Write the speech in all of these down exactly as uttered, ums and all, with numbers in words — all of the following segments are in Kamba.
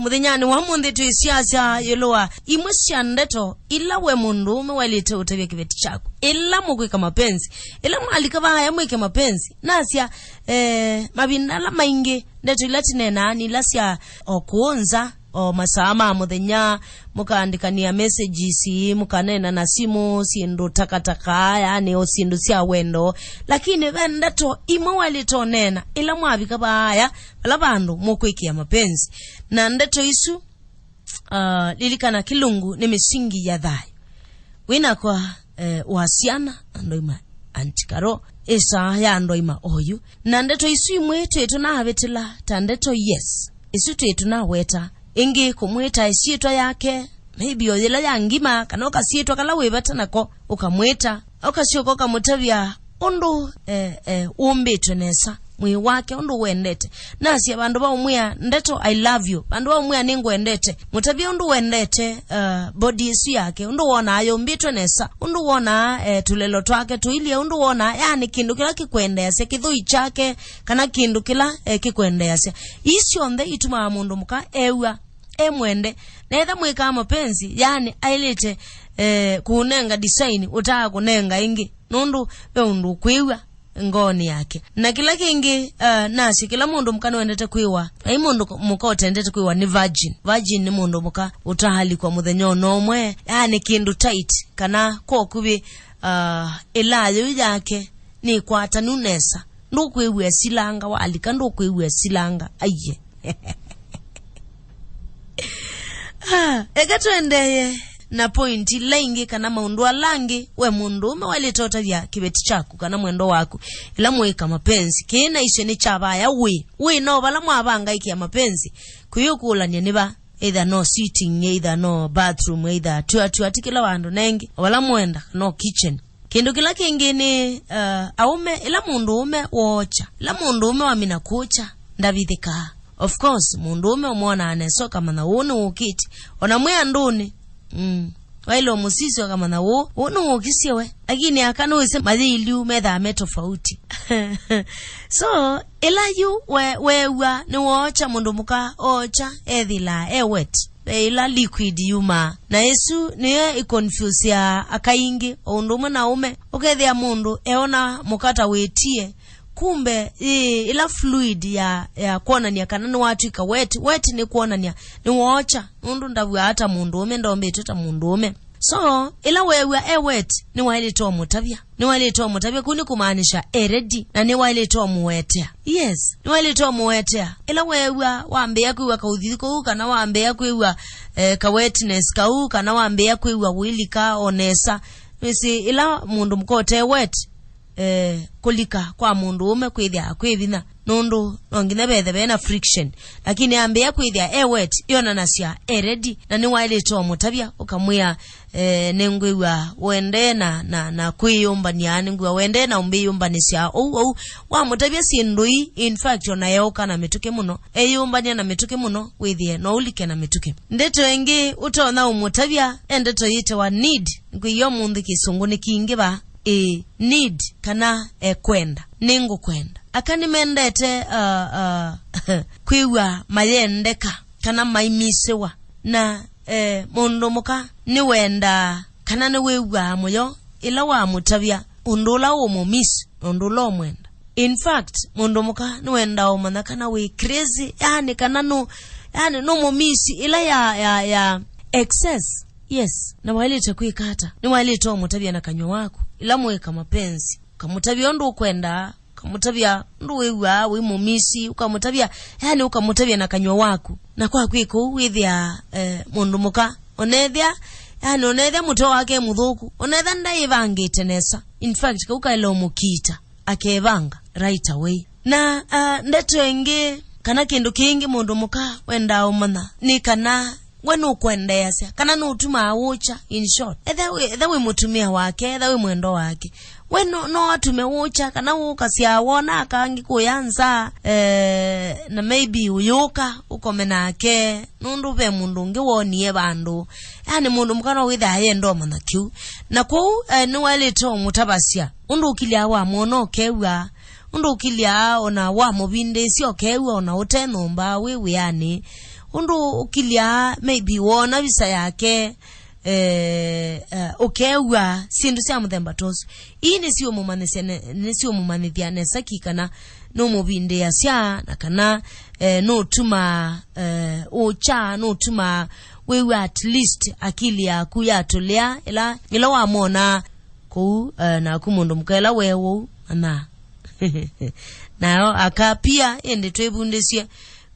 Mũthenyanĩ wa mũnthĩ twĩsiasya ĩũlũ wa imwe sya ndeto ila we mũndũũme waĩlĩte ũtavya kĩveti kyaku. Ĩla mũkwĩka mapenzi, ĩla mwalika vaaya mwĩke mapenzi, nasya, eh, mavinda ala maingĩ ndeto ila tineenaa nĩ ila sya o kũũ nza, o masaa ma mũthenya, mũkaandĩkanĩa messages, mũkaneena na simũ, syĩndũ takataka, yani o syĩndũ sya wendo. Lakini ve ndeto imwe waĩlĩte ũneena ĩla mwavika vaaya, vala vandũ mũkwĩkĩa mapenzi. Na ndeto isu, ah, lilikana kĩlungu nĩ mĩsingi ya thayũ. Wĩnakwa, eh, wa syana, andũ aima antikaro, ĩsaa ya andũ aima oyu. Na ndeto isu imwe twĩ tũnavĩtĩla ta ndeto yes, isu twĩ tũnaweta. Ĩngĩ kũmwĩta ĩsyĩtwa yake, maybe o yĩla ya ngima, kana ũkasyĩtwa kala wĩ vata nako, ũkamwĩta. Ũkasyoka ũkamũtavya ũndũ, eh, eh, ũmbĩtwe nesa, mwĩĩ wake, ũndũ wendete. Nasya vandũ va ũmwĩa ndeto, "I love you," vandũ va ũmwĩa, "Nĩngwendete," mũtavye ũndũ wendete, eh, body ĩsu yake, ũndũ wonaa yũmbĩtwe nesa, ũndũ wonaa, eh, tũlelo twake tũilyĩ, ũndũ wonaa, yani, kĩndũ kĩla kĩkwendeasya, kĩthũi kyake, kana kĩndũ kĩla, eh, kĩkwendeasya. Ii syonthe itumaa mũndũ mũka ew'a e mwende. Na etha mwĩkaa mapenzi, yani, aĩlĩte, eh, kũũnenga design ũtaa kũnenga ĩngĩ, nũndũ ve ũndũ ũkwĩw'a ngoonĩ yake. Na kĩla kĩngĩ, eh, nasyo kĩla mũndũ mũka nĩwendete kwĩwa, ai mũndũ mũka ũtendete kwĩwa nĩ virgin. Virgin nĩ mũndũ mũka ũtaalikwa mũthenya ona ũmwe, yani, kĩndũ tight, kana kwa ũkuvĩ, ah, ĩlaa yĩu yake nĩ kwatanu nesa. Ndũkwĩw'a silanga, walika ndũkwĩw'a silanga. Aiye. Ah, eka tũendee na point ila ingĩ kana maũndũ ala angĩ we mũndũũme waĩlĩte ũtavya kĩveti kyaku kana mwendwa waku ĩla mwĩka mapenzi. Kĩĩ na icio nĩ kya vaya wĩ. Wĩ no vala mwavanga ĩkĩa mapenzi. Kũyũkũlany'a nĩ va? Either no sitting, either no bathroom, either tua tua ti kĩla vandũ nengi. O vala mwenda, no kitchen. Kĩndũ kĩla kĩngĩ nĩ, uh, aũme, ĩla mũndũũme wookya, ĩla mũndũũme wamina kũkya, ndavithĩkaa. Of course, mũndũũme ũmwonaa nesa ũkamanya ũũ nĩwũkĩte. Ona mwĩ andũnĩ, mm, waĩle ũmũsisya ũkamanya ũũ, ũũ nĩwũkisye we. Lakini aka nĩwĩsĩ mayĩiliu methaa me tofauti. So, ĩla yu we, weew'a nĩwookya mũndũ mũka, ookya, ethĩlaa e wet. Ve ĩla liquid yumaa. Na ĩsu nĩyo ĩconfuseaa aka aingĩ, o ũndũ ũmwe na aũme. Ũkethĩa mũndũ eona mũka ta wĩtie, kumbe yĩ ĩla fluid ya, ya kwonany'a kana nĩwatw'ĩka wet. Wet nĩ kwonany'a nĩwookya, nũndũ ndavw'aa ta mũndũũme, ndombĩtwe ta mũndũũme. So, ĩla weew'a e wet, nĩwaĩlĩte ũmũtavya. Nĩwaĩlĩte ũmũtavya, kũu nĩ kũmaanisha e ready, na nĩwaĩlĩte ũmũwetea. Yes, nĩwaĩlĩte ũmũwetea. Ĩla weew'a wambĩĩa kwĩw'a kauthithu kũu, kana wambĩĩa kwĩw'a, eh, ka wetness kau, kana wambĩĩa kwĩw'a ũilika o nesa, nĩsĩ ĩla mũndũ mũka ũte wet, eh, kũlika kwa mũndũũme kwĩthĩaa kwĩ vinya, nũndũ no nginya vethe vena friction. Lakini ambĩĩa kwĩthĩa e wet, yonanasya e ready, na nĩwaĩlĩte ũmũtavya, ũkamwĩa, eh, nĩngwĩw'a wendee na, na, na kwĩyũmbany'a, nĩngwĩw'a wendee na ũmbĩyũmbanĩsya ũu, ũu. Wamũtavya syĩndũ ii, in fact, ona eũka na mĩtũkĩ mũno, eyũmbany'a na mĩtũkĩ mũno, wĩthĩe no ũlike na mĩtũkĩ. Ndeto ĩngĩ ũtonya ũmũtavya, e ndeto yĩtawa need. Nĩkwĩie ũmũnthĩ kĩsũngũ nĩ kingĩ va. Ĩĩ, need, kana ekwenda. Nĩngũkwenda. Aka nĩmendete, uh, uh, kwĩw'a mayendeka kana maimisĩwa. Na, eh, mũndũ mũka nĩwendaa kana nĩwĩw'aa mũyo ĩla wamũtavya ũndũ ũla ũũmũmisi na ũndũ ũla ũmwenda. In fact, mũndũ mũka nĩwendaa ũmanya kana wĩ crazy, yani kana nũ, yani nũmũmisi ĩla ya, ya, ya excess. Yes, na waĩlĩte kwĩka ata? Nĩwaĩlĩte ũmũtavya na kanyw'a waku ĩla mwĩka mapenzi. Ũkamũtavya ũndũ ũkwendaa, ũkamũtavya ũndũ wĩw'aa wĩ mũmisi, ũkamũtavya, yani ũkamũtavya na kanyw'a waku. Na kwa kwĩka ũu wĩthĩaa, eh, mũndũ mũka, onethĩa, yani onethĩa mũtwe wake mũthũku, onethĩa ndaĩvangĩte nesa. In fact, kau kaĩle ũmũkiita, akevanga right away. Na, ah, ndeto ĩngĩ, kana kĩndũ kĩngĩ mũndũ mũka wendaa ũmanya, nĩ kana we nũkwendeeasya, kana nũtumaa wũkya, in short. Etha wĩ, etha wĩ mũtumĩa wake, etha wĩ mwendwa wake. We no, no atume wũkya, kana ũkasyaa wona aka angĩ kũya nza, eh, na maybe ũyũka, ũkome nake, nũndũ ve mũndũ ũngĩ wonie vandũ. Yani mũndũ mũka no wĩthĩa ayenda ũmanya kĩu. Na kwoou, eh, nĩwaĩlĩte ũmũtavasya. Ũndũ ũkilyaa wamwona ũkew'a, ũndũ ũkilyaa ona wamũvindĩĩsya ũkew'a ona ũte nyũmba, wĩ wĩanĩ. Ũndũ ũkilya, maybe woona visa yake, eh, eh, ũkew'a syĩndũ sya mũthemba ta ũsu. Ii nĩsiũmũmanyĩsya ne-, nĩsiũmũmanyĩthya nesa ki kana nũmũvindĩĩasya, na kana, eh, nũtumaa, eh, ũkya, nũtumaa wĩw'a at least akili yaku yatũlĩa ĩla, ĩla wamwona kũu, eh, naku mũndũ mũka ĩla we ũu, ana. Nao aka pia, ĩndĩ twĩvundĩsye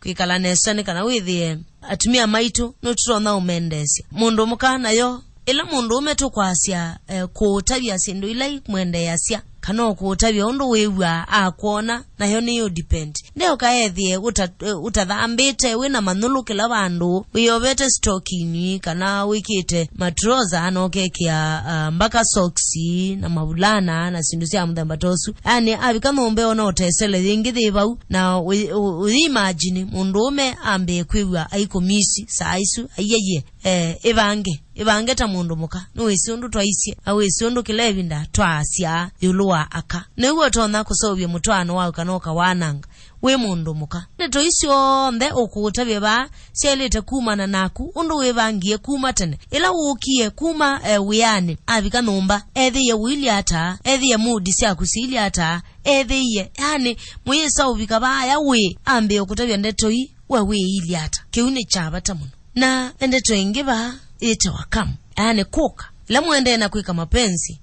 kwĩkala nesa nĩ kana wĩthĩe atumĩa maitũ nũtũtonya ũmendeesya. Mũndũ mũka nayo, ĩla mũndũũme tũkwasya, eh, kũũtavya syĩndũ ila imwendeeasya, kana o kũũtavya ũndũ wĩw'aa akwona, nayo nĩyũ depend. Ndeũka ethĩe ũta-, eh, ũtathambĩte, wĩ na manyũlũ kĩla vandũ, wĩyovete stocking, kana wĩkĩte matroza, na ũkekĩa, ah, mbaka socks, na mavulana, na syĩndũ sya mũthemba ta ũsu. Yani, avika nyũmba ona ũtesele yĩngĩ yĩ vau, na ũyĩ-, ũ-, ũyĩimagine mũndũũme ambĩe kwĩw'a aikũmisi saa isu, aiyaie, eh, ĩvange, ĩvange ta mũndũ mũka. Nĩwĩsĩ ũndũ twaisye, na wĩsĩ ũndũ kĩla ĩvinda twaasya ĩũlũ wa aka. Nĩw'o ũtonya kũseũvya mũtwaano waku kana ũkawananga wĩ mũndũ mũka. Ndeto isu syonthe ũkũũtavya vaa syaĩlĩte kumana naku, ũndũ wĩvangie kuma tene. Ĩla wũkie kuma, eh, wĩanĩ, avika nyũmba, ethĩie ũilye ata, ethĩie mood syaku siilye ata, ethĩie, yani, mũyĩsa ũvika vaaya wĩ, ambĩe kũtavya ndeto ii, we wĩilye ata. Kĩu nĩ kya vata mũno. Na ndeto ĩngĩ vaa yĩtawa come, yani kũka. Ĩla mũendee na kwĩka mapenzi,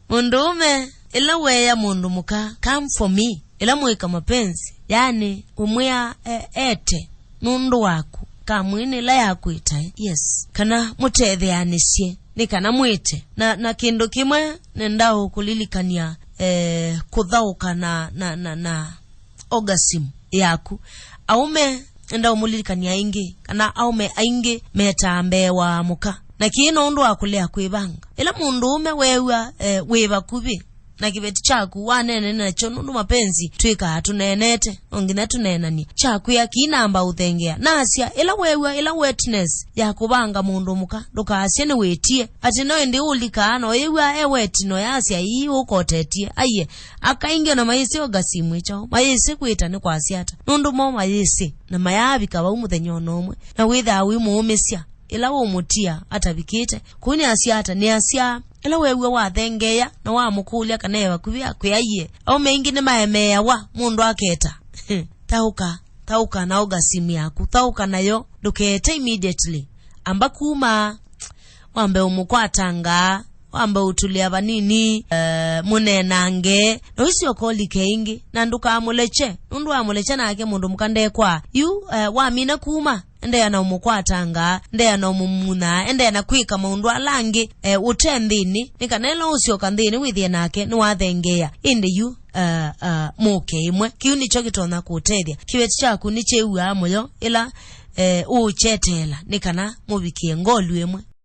mũndũũme, ĩla weea mũndũ mũka, come for me, ĩla mwĩka mapenzi, yani ũmwĩa, e, ete nũndũ waku, kamwĩnĩ ĩla yakwĩtae, yes, kana mũtetheanĩsye, nĩ kana mwĩte. Na, na kĩndũ kĩmwe nenda ũkũlilikany'a, eh, kũthaũka na, na, na, na orgasm yaku. Aũme, nenda ũmũlilikany'a ĩngĩ, kana aũme aingĩ metaa mbee wa mũka. Na kĩĩ no ũndũ wa kũlea kwĩvanga. Ĩla mũndũũme weew'a, eh, wĩ vakuvĩ na kĩveti kyaku, waneenane nakyo, nũndũ mapenzi twĩkaa tũneenete, no nginya tũneenanie. Kyakwĩa kĩinamba ũthengea. Nasya, ĩla weew'a ĩla wetness ya kũvanga mũndũ mũka, ndũkaasye nĩwĩtie. Atĩ no ĩndĩ ũlikaa na ũyĩw'a e weti, no yasya, ii ũkotetie. Aiye, aka aingĩ ona mayĩsĩ orgasm ĩ kyaũ, mayĩsĩ kwĩta nĩ kwasya ata, nũndũ mo mayĩsĩ, na mayaavika vau mũthenya ona ũmwe, na wĩthaa wĩmũũmĩsya ĩla ũmũtia atavikĩte. Kũu nĩasya ata? Nĩasya, ĩla weew'a wathengeea na wamũkũlya kana e vakuvĩ akwĩa, aiye, aũme aingĩ nĩmaemeeawa mũndũ aketa. Thaũka, thaũka na orgasm yaku, thaũka nayo, ndũkete immediately. Amba kuma, wambe ũmũkwatanga, wambe ũtũlĩa vanini, eh, mũneenange, na ũisyoka ũlike ĩngĩ, na ndũkamũlekye, nũndũ wamũlekya nake mũndũ mũka ndekwaa. Yu, eh, wamina kuma, endeea na ũmũkwatanga, endeea na ũmũmunya, endeea na kwĩka maũndũ ala angĩ, eh, ũte nthĩnĩ, nĩ kana ĩla ũsyoka nthĩnĩ wĩthĩe nake nĩwathengeea. Ĩndĩ yu, eh, eh, mũke ĩmwe. Kĩu nĩkyo kĩtonya kũũtethya. Kĩveti kyaku nĩkyĩw'aa mũyo ĩla, eh, ũũkyeteela nĩ kana mũvikĩe ngolu ĩmwe.